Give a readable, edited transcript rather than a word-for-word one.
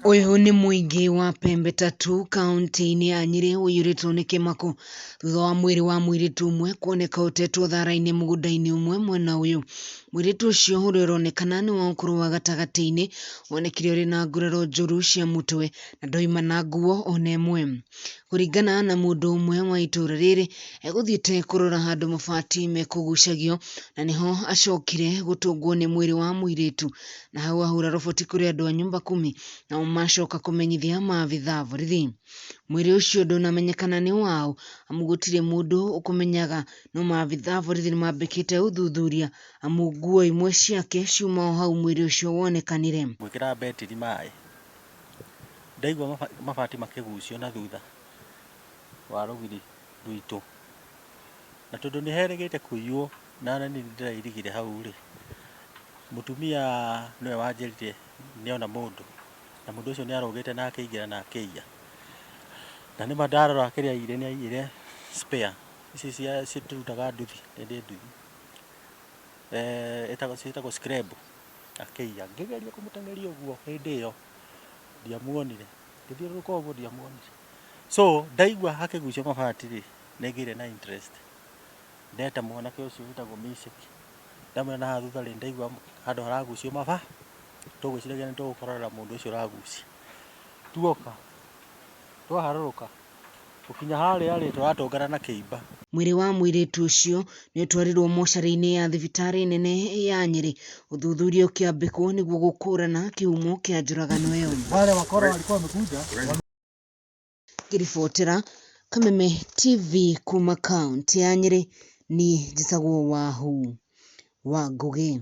Ũyũ nĩ mũingĩ wa Pembe Tatu kauntĩ-inĩ ya Nyĩrĩ ũiyũrĩtwo nĩ kĩmako thutha wa mwĩrĩ wa mũirĩtu ũmwe kuoneka ũtetwo thara-inĩ mũgũnda-inĩ ũmwe mwena ũyũ. Mũirĩtu ũcio ũrĩa ũronekana nĩ wa ũkũrũ wa gatagatĩ-inĩ onekire ũrĩ na nguraro njũru cia mũtwe na ndoima na nguo ona ĩmwe. Kũringana na mũndũ ũmwe wa itũra rĩrĩ, egũthiĩte kũrora handũ mabati mekũgucagio na nĩho acokire gũtũngwo nĩ mwĩrĩ wa mũirĩtu na hau ahũra roboti kũrĩ andũ a nyumba kumi nao macoka kũmenyithia maabitha a borithi. Mwĩrĩ ũcio ndũnamenyekana nĩ waũ amu gũtirĩ mũndũ ũkũmenyaga no maabitha a borithi nĩmambĩkĩte ũthuthuria amu nguo imwe ciake ciuma o hau mwĩrĩ ũcio wonekanire. Ngwĩkĩra betiri maĩ, ndaigua mabati makĩgucio na thutha wa rũgiri rwitũ, na tondũ nĩ herĩgĩte kũiywo na niĩ nĩ ndĩrairigire hau rĩ, mũtumia nĩwe wanjĩrire nĩ ona mũndũ, na mũndũ ũcio nĩ arũgĩte na akĩingĩra na akĩiya. Na nĩma ndarora kĩrĩa aiyire nĩ aiyire spare, ici tũrutaga nduthi, nĩ ndĩ nduthi, ciĩtagwo screbo. Akĩiya. Ngĩgeria kũmũteng'eria ũguo hĩndĩ ĩyo, ndiamuonire. Ngĩthiũrũrũka ũguo ndiamuonire. So, ndaigua hakĩgucio mabati rĩ, nĩ ngĩire na interest. Ndeta mwanake ũcio wĩtagwo Mishek. Ndamwĩra na haha thutha rĩ, ndaigua handũ haragucio maba, tũgwĩciragia nĩ tũgũkorerera mũndũ ũcio ũragucia. Tuoka, twaharũrũka, Gũkinya harĩa rĩ, tũratũngana na kĩimba. Mwĩrĩ wa mũirĩtu ũcio nĩ ũtwarirwo mocarĩ-inĩ ya thibitarĩ nene ya Nyĩrĩ ũthuthuria ũkĩambĩkwo nĩguo gũkũrana kĩhumo kĩa njũragano ĩyo. Wale wakora walikuwa wamekuja. Ngĩribotera Kameme TV kuma kaũntĩ ya Nyĩrĩ, niĩ njĩtagwo Wahu wa Ngũgĩ.